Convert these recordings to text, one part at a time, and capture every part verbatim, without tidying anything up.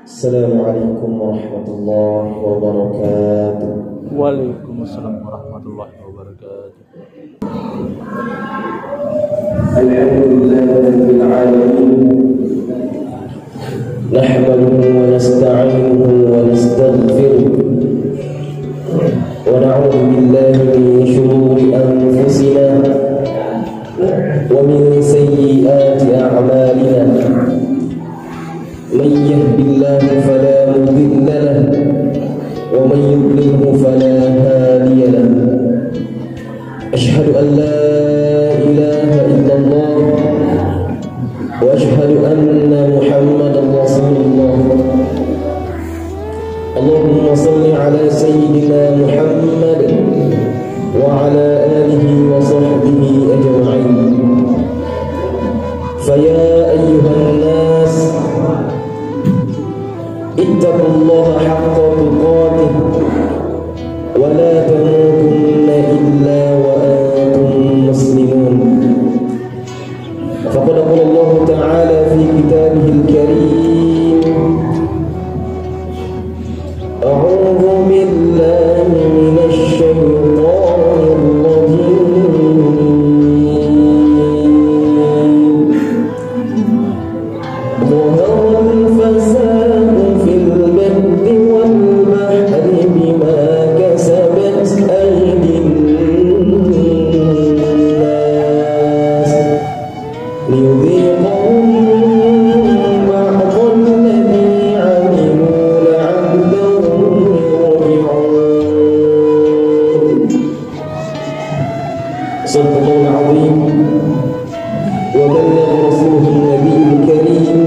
Assalamualaikum warahmatullahi wabarakatuh. Waalaikumsalam warahmatullahi wabarakatuh. الحمد لله رب العالمين. نحمده ونستعينه ونستغفره، ونعوذ بالله من شرور أنفسنا ومن سيئات أعمالنا. من يهد الله فلا مضل له، ومن يضلله فلا هادي له. أشهد أن لا إله إلا الله، وأشهد أن محمدا رسول الله. اللهم صل على سيدنا محمد وعلى آله وصحبه أجمعين. فيا أيها الناس، اتقوا الله حق تقاته ولا تموتن إلا وأنتم مسلمون. فقد قال الله تعالى في كتابه الكريم: أعوذ بالله من الشيطان الرجيم. ظهر الفساد في البر والبحر بما كسبت أيدي الناس ليذيقهم بعض الذي عملوا لعلهم يرجعون. صدق الله العظيم وبلغ رسوله النبي الكريم،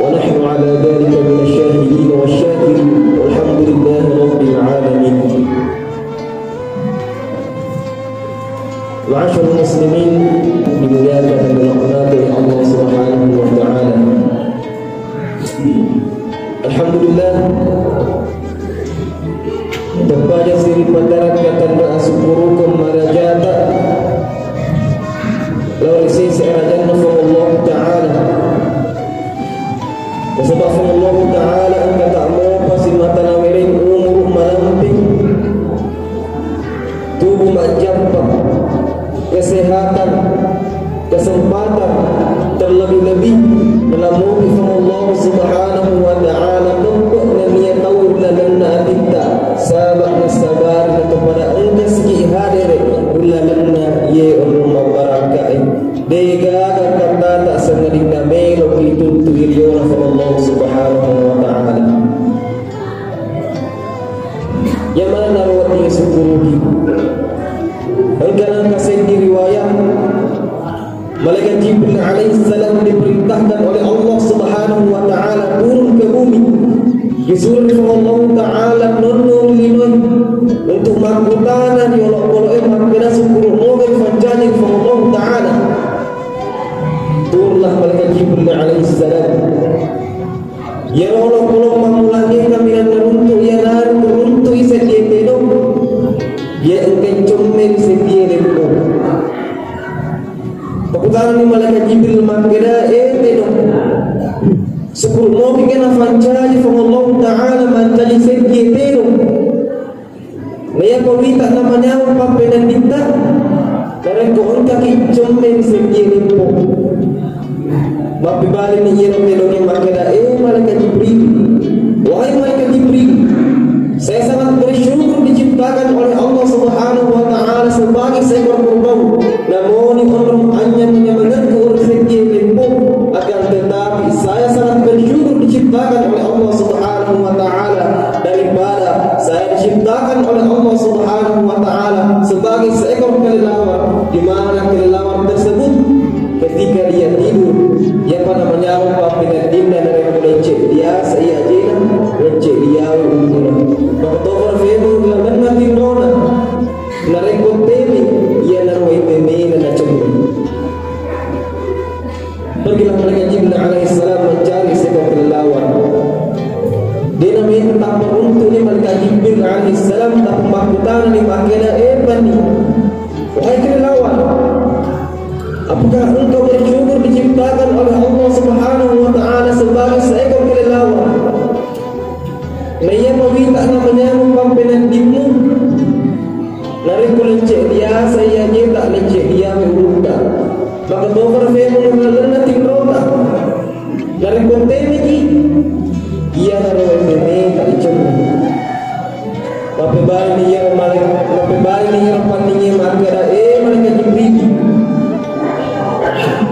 ونحن على ذلك من الشاهدين والشاكرين، والحمد لله رب العالمين. Ma'asyiral muslimin, dimuliakan dan dirahmati oleh Allah Subhanahu wa Ta'ala. Alhamdulillah, teppaja siri padarakka tanra asukkurukeng marajata lao ri sese arajanna Puang Allah Ta'ala. Nasaba Puang Allah Ta'ala engka ta'mopa simata nawereng umuru malampeng, tubu majjappa, kesehatan, kesempatan, terlebih-lebih nalamopi Puang Allah Subhanahu wa Ta'ala tempe nennia tau ri lalenna atitta, saba nasabari natopada engka siki hadere ri lalenna iye onrong mabbarakkae. Degaga kattata sangadinna melo rituttu ri riona Puang Allah Subhanahu wa Ta'ala. Iya manenna ro wedding sukkuruki. Engka nengka seddi riwayat, Malaikat Jibril alaihissalam diperintahkan oleh Allah Subhanahu wa Ta'ala turun ke bumi. Disuruh Allah Ta'ala nonno ri linoe untuk makkutana ri olokoloe makkeda sukkuru moga ripancaji Allah Ta'ala. Turunlah Malaikat Jibril alaihissalam. Iyaro olokolo pammulangngé kaminang naruntu' iyanaritu runtu'i seddiyé tedong, iya engka comméri seddiyé lempo. Pakkutanani Malaikat Jibril makkeda, "É tedong, sukkuru' mopi ké nafancaji Puang Allahu Ta'ala mancaji seddiyé tedong." Naiyako wita namanyaweng pappeneddinta, narekko engkaki commé ri seddiyé lempo. Mappébalini iyaro tedongngé makkeda, "É Malaikat Jibril, wahai Malaikat Jibril, saya sangat bersyukur diciptakan oleh Allah Subhanahu wa Ta'ala sebagai seekor kerbau. Namoni onrong anyameng-nyamengekku ri seddiyé lempo, akan tetapi saya sangat bersyukur diciptakan oleh Allah Subhanahu wa Ta'ala." Daripada saya diciptakan oleh Allah Subhanahu wa Ta'ala sebagai seekor kelelawar, di mana kelelawar tersebut ketika dia tidur, iyapa namanyaweng pappeneddinna narekko decce' biasa iya ajena, decce' diawi ummuna. Makkutoparo fébéng lalenna tinrona, narekko témi, iyanaro wai téména nacemmu. Pergilah Malaikat Jibril alaihissalam mencari seekor kelelawar. Dé' namita tappa runtu'ni Malaikat Jibril alaihissalam, tappa makkutanani makkeda, "É pani, wahai kelelawar, apakah engkau bersyukur diciptakan oleh Allah Subhanahu wa Ta'ala sebagai seekor kelelawar?" Narekko temeki, iyanaro teme ta icenni. Mappebalini iyaro malaik-, mappebalini iyaro panningnge makkeda, "Eh, malaikat Jibril,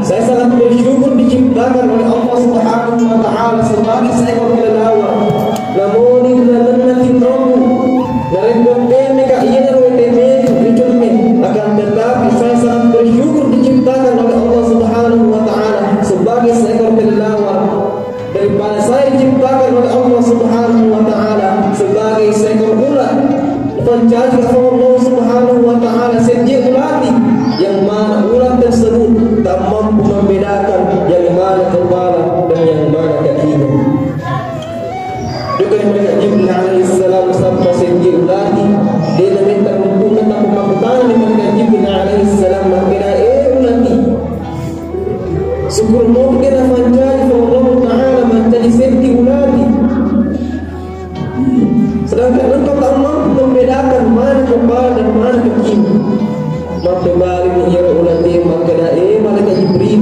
saya sangat bersyukur diciptakan oleh Allah Subhanahu wa Ta'ala sebagai seekor kelelawar. Namoni ri lalenna tinroku, narekko temeka iyanaro teme ri cemme, akan tetapi saya sangat bersyukur diciptakan oleh Allah Subhanahu wa Ta'ala sebagai seekor kelelawar." Daripada saya diciptakan oleh Allah Subhanahu wa Ta'ala sebagai seekor ulat, pancaji Allah Subhanahu wa Ta'ala seddie ulati yang mana ulat tersebut tak mampu membedakan yang mana kepala dan yang mana kakinya. Dukani malaikat Jibril alaihissalam sappa seddie ulati, de nametta untunna tappa makkutana malaikat Jibril alaihissalam makkeda, "Eh, ulati, syukur moki de napancaji Allah Ta'ala mancaji seddi ulati. Sedangkan engkau tak mampu membedakan mana kepala dan mana kaki." Mappebalini iyaro ulati makkeda, "Eh, malaikat Jibril,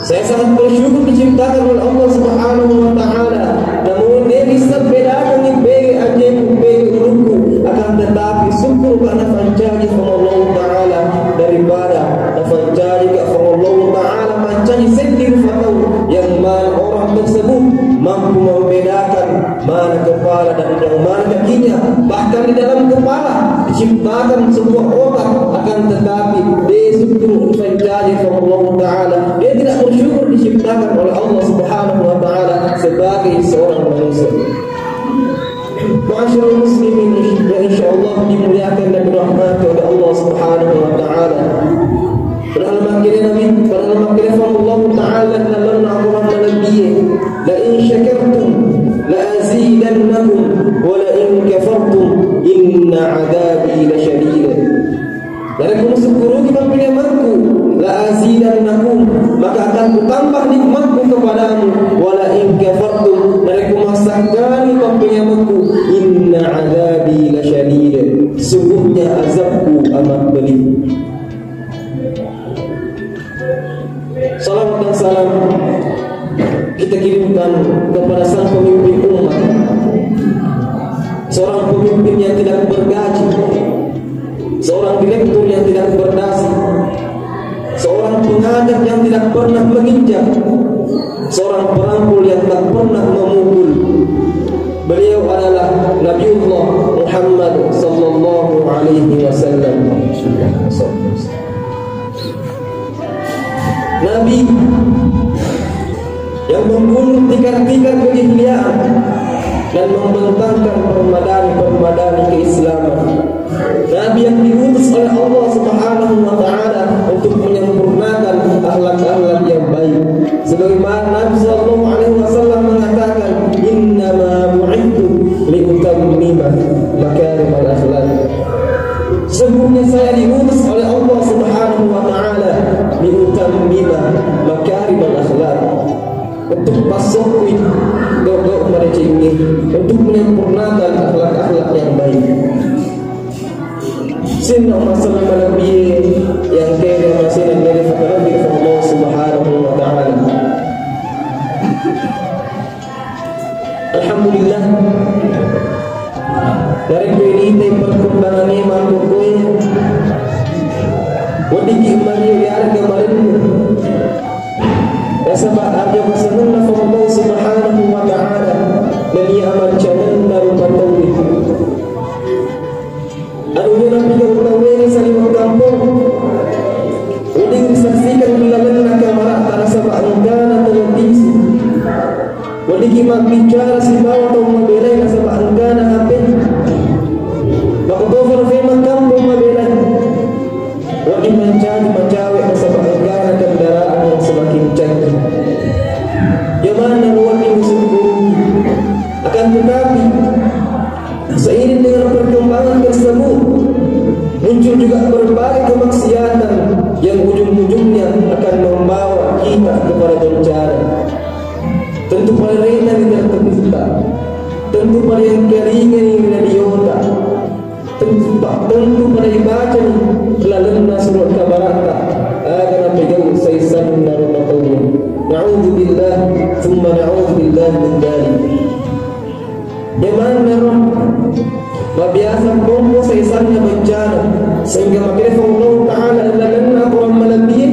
saya sangat bersyukur diciptakan oleh Allah Subhanahu wa Ta'ala. Namun de bisa bedakan pege ajeku, pege ulukku. Akan tetapi syukur ka napancaji Allah Ta'ala daripada napancaji ka Allah Ta'ala mancaji seddi rupa tau yang mana orang tersebut mampu membedakan mana kepala dan yang mana kakinya. Bahkan di dalam kepala diciptakan sebuah otak, akan tetapi de syukur pancaji Allah Ta'ala. Dia tidak bersyukur diciptakan oleh Allah Subhanahu wa Ta'ala sebagai seorang manusia." Ma'asyiral muslimin yang insyaallah dimuliakan dan dirahmati oleh Allah Subhanahu wa Ta'ala. Padahal makkeda Nabi, padahal makkeda Allah Ta'ala dalam Al-Quran Nabi, "La in syakartum la azidannakum wa la in kafartum inna adzabi lasyadid." Narekko musukkuruki pappenyamengku, la azidannakum, maka akan kutambah nikmatku kepadamu, wa la in kafartum, narekko massakkani pappenyamengku, inna adzabi lasyadid, sungguhnya azabku amat pedih. Salawat dan salam kita kirimkan kepada sang pemimpin umat, seorang pemimpin yang tidak bergaji, seorang direktur yang tidak berdasi, seorang pengadat yang tidak pernah menginjak, seorang perangkul yang tak pernah memukul. Beliau adalah Nabiullah Muhammad sallallahu alaihi wasallam. Nabi yang membunuh tikar-tikar kejahiliaan dan membentangkan permadani-permadani keislaman. Nabi yang diutus oleh Allah Subhanahu wa Ta'ala untuk menyempurnakan akhlak-akhlak yang baik. Sebagaimana Nabi Sallallahu Alaihi Wasallam mengatakan, "Innama bu'ithu liutammima makarimal akhlak." Sesungguhnya saya diutus oleh Allah Subhanahu wa Ta'ala liutammima makarimal akhlak, untuk pasokui gau-gau madecengi, untuk menyempurnakan akhlak-akhlak yang baik. Sinna masalah malebbi yang kere masih dari fakalebbi Allah Subhanahu wa Ta'ala. Alhamdulillah. Narekko iritai perkembangangnge makkukkoe, weddikki mario yarega marennu. Nasaba arja masengenna Allah Subhanahu wa Ta'ala, nennia amancangenna rupa tauwe. Anu iyana pigau tauwe ri saliweng kampong, wedding risaksikan ri lalenna kamara'ta nasaba engkana televisi. Weddikki mabbicara sibawa tau mabelai nasaba engkana H P. Makkutofaro femeng kampong mabelai. Wedding mancaji macawe nasaba engkana kendaraan yang semakin canggih. Jamanna wedding risyukuri. Akan tetapi, seiring dengan perkembangan tersebut, muncul juga berbagai kemaksiatan yang ujung-ujungnya akan membawa kita kepada bencana. Tentu pada rena di televisitta, tentu pada yang keringan di radiota, tentu, tentu pada ibacani lalenna surat kabara'ta, aga napegau saisanna rupa tauwe. Na'udzubillah, tsumma na'udzubillah min dzalik. Di mana roh mabiasa pompo saisanna bencana sehingga makanya Allah Ta'ala lalenna Quran malebbi.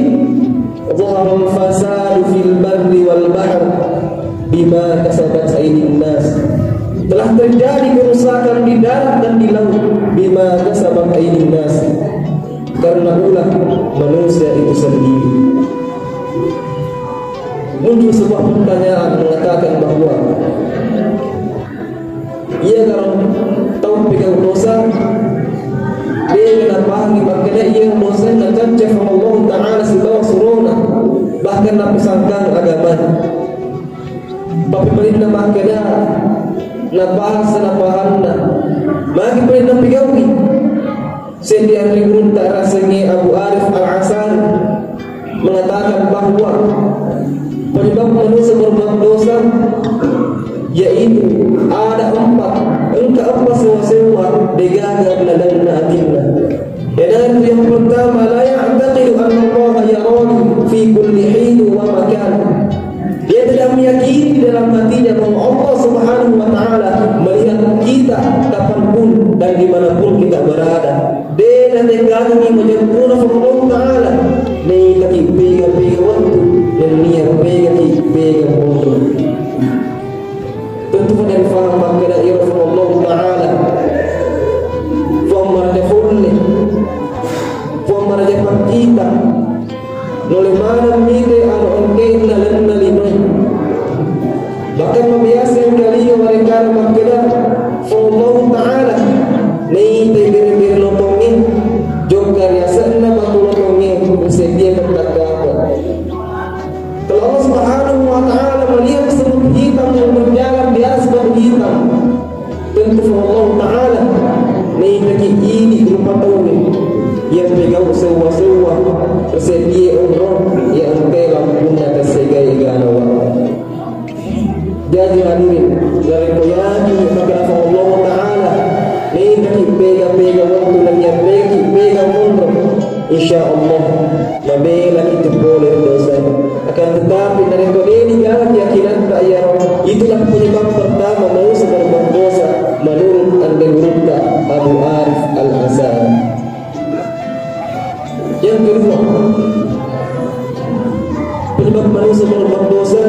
Dhahara al-fasadu fil barri wal bahr bima kasabat aydin nas. Telah terjadi kerusakan di darat dan di laut bima kasabat aydin nas, karena ulah manusia itu sendiri. Muncul sebuah pertanyaan mengatakan bahwa iya kalau tau pegau dosa, de napahangi makkeda iya dosa nacancang Allah Ta'ala sibawa surona, bahkan napesangkang agama. Tapi paling makkeda nabahas napahanna, magi paling napegaui. Seddi anre gurutta rasengnge Abu Arif Al-Asari mengatakan bahwa penyebab manusia berbuat dosa yaitu ada empat, engka empat sewa-sewa degaga nalenna atinna. Iyanaritu yang pertama, la ya'taqidu anna Allah yarani fi kulli hin wa makan. Dia tidak meyakini di dalam hatinya bahwa Allah Subhanahu wa Ta'ala melihat kita kapanpun dan dimanapun kita berada. De natekkakengngi majeppunna Allah Ta'ala, naitaki pega-pega wettu nennia pegaki pega monro. Tentu pada difaham makkeda iyaro Allah Ta'ala Puang maraja hulle, Puang maraja pakkita. Nulle maneng mite anu engkainna lalenna linoe. Bahkan mabiasa engkalinga warekkana makkeda, Allahu Ta'ala naitai bere-bere lotongnge jokka ri asenna batu lotongnge, riseddie pettakkapa. Kalau Allah Subhanahu wa Ta'ala melihat semut hitam yang berjalan di atas batu hitam, tentu Allah Ta'ala naitaki idi rupa tauwe yang pegau sewwa-sewwa, riseddie onrong yang engkai lampunna tassegae ganawa. Jadi hadirin, narekko yakin kepada Allah Ta'ala, naitaki pega-pega waktu dan yang pegaki pega monro, insya Allah mabelaki tu pole dosa. Akan tetapi narekko de nigaga keyakinanta iyaro, itulah penyebab pertama manusia berbuat dosa menurut anre gurutta Abu Arif Al-Asari. Yang kedua, penyebab manusia berbuat dosa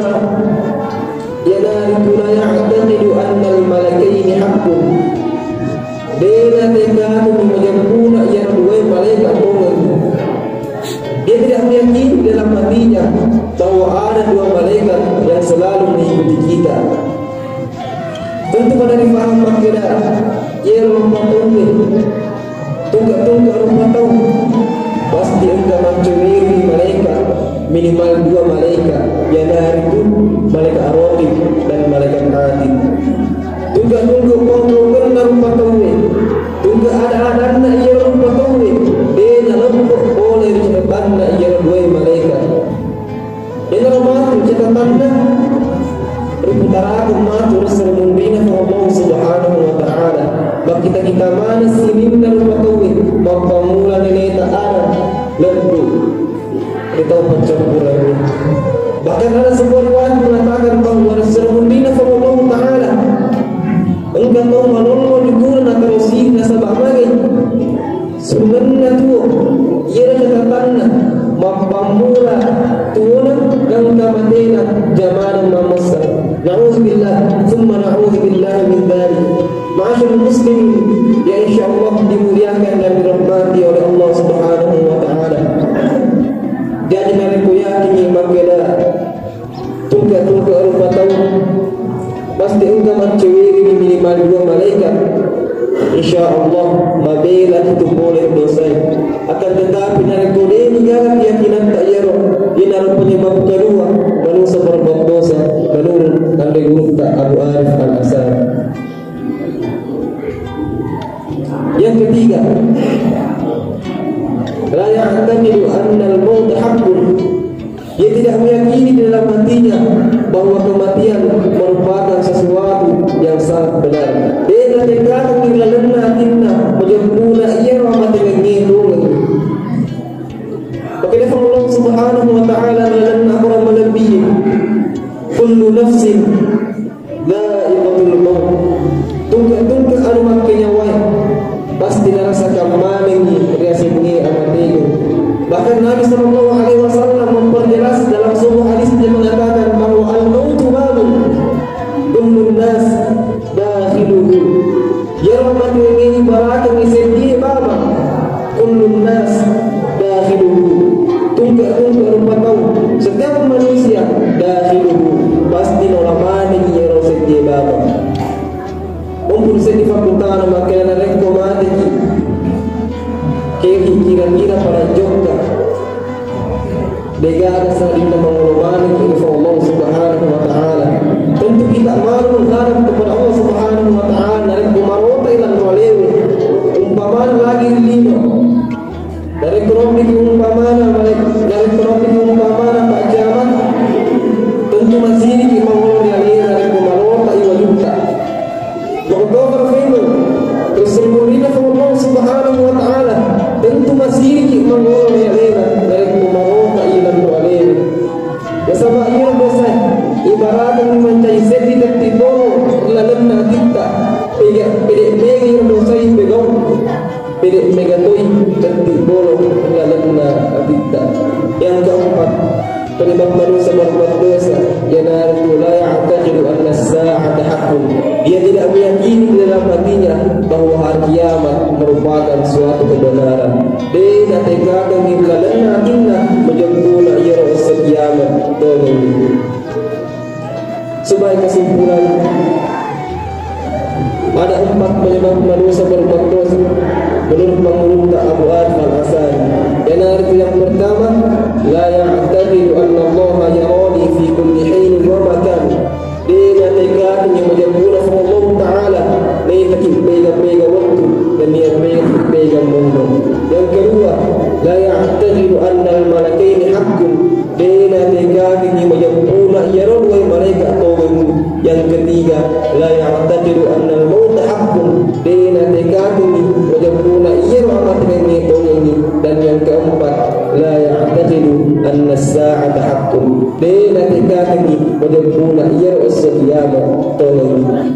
iyanaritu la ya'taqidu annal malakaini haqqun. De natekkakengngi majeppunna iyaro duae malaikat tongeng. Dia tidak meyakini dalam hatinya bahwa ada dua malaikat yang selalu mengikuti kita. Tentu pada difaham makkeda, iyaro rupa tauwe, tungke-tungke rupa tau, pasti engka manceweri malaikat, minimal dua malaikat, iyanaritu malaikat Raqib dan malaikat Atid. Tungke-tungke pongkokenna rupa tauwe, tungke ada-adanna iyaro rupa tauwe, de naleppo pole ri catatanna iyaro duae malaikat. Iyanaro matu catatanna, riputarakeng matu ri seri munrina Allah Subhanahu wa Ta'ala. Makkita-kita maneng sininna rupa tauwe, mappammula neneta Adam, lettu ri tau paccappurengnge. Bahkan ada sebuah riwayat mengatakan bahwa ri seri munrina Allah Ta'ala engka tau malollo ri kubur natarosiki nasaba magi. Sunnanna tuo, iyaro catatanna, mappammula tuona gangka matena, jamaneng mammessa. Na'udzubillah, tsumma na'udzubillah min dzalik. Ma'asyiral muslimin, ya insyaallah dimuliakan dan dirahmati oleh Allah Subhanahu wa Ta'ala. Jadi narekko yakingngi makkeda tungke-tungke rupa tau, pasti engka manceweri minimal dua malaikat. Insya Allah mabela itu pole dosae. Akan tetapi narekko de nigaga keyakinanta iyaro, iyanaro penyebab kedua manusia berbuat dosa menurut anre gurutta Abu Arif Al-Asari. Yang ketiga, la ya'taqidu annal maut haqqun. Dia tidak meyakini di dalam hatinya bahwa kematian merupakan sesuatu yang sangat benar. De natekkakengngi ri lalenna atinna majeppunna iyaro mate nengnge tongeng. Makkedai Allah Subhanahu wa Ta'ala ri lalenna Quran malebbi, Kullu nafsin dha'iqatul maut. Tungke-tungke anu makkenyawae pasti narasakang manengngi riasengnge amategeng. Bahkan Nabi sallallahu alaihi wasallam memperjelas dalam sebuah hadis, dia mengatakan bahwa al-mautu babun, kullun nas dakhiluhu. Iyaro amategeng ibarakengngi seddie baba. Kullun nas dakhiluhu. Tungke-tungke rupa tau, setiap manusia dakhiluhu, pasti naola manengngi iyaro seddie baba. Umpun seddi fakkutana makkeda narekko mateki, keki kira-kira pada jokka. Degaga sadinna mangolo maneng ri Allah Subhanahu wa Ta'ala. Tentu kita malu menghadap kepada Allah Subhanahu wa Ta'ala. Narekko marotai lanro alewe, umpamana lagi lino. Narekko robbiki umpamana, narekko robbiki umpamana Pak Camat, tentu masiriki mangolo ri alena narekko marotai wajutta. Makkutofar feno, terus sempurina Allah Subhanahu wa Ta'ala, tentu masiriki mangolo ri alena, narekko marotai lanro alena. Nasaba iyaro dosa, ibarateng mancai seddi tetti bolo lalenna atitta, pega-, pede mega iyaro dosa ipegau, pede mega toi tetti bolo lalenna atitta. Yang keempat, penyebab manusia berbuat dosa, iyanaritu la ya'taqidu anna as-sa'ata haqqun. Dia tidak meyakini di dalam hatinya bahwa hari kiamat merupakan suatu kebenaran. De nategakengngi lalenna atinna majeppuna iyaro esso kiamat tongeng. Sebagai kesimpulan, ada empat penyebab manusia berbuat dosa menurut pangulutta Abu Arif Al-Asani. Iyanaritu yang pertama, la ya'taqidu anna Allah yarani fi kulli hinin wa makan. De nategakengngi majeppuna Allahu Ta'ala naitaki pega-pega wettu dan naitaki pega monro. Yang kedua, la ya'taqidu annal malakaini haqqun. De nategakengngi majeppuna iyaro dua malaika tongeng. Yang ketiga, la ya'taqidu annal mauta haqqun. De nategakengngi majeppuna iyaro amatengengnge tongengngi. Dan yang keempat, la ya'taqidu annas sa'ata haqqun. De nategakengngi majeppuna iyaro esso kiamat tongengngi.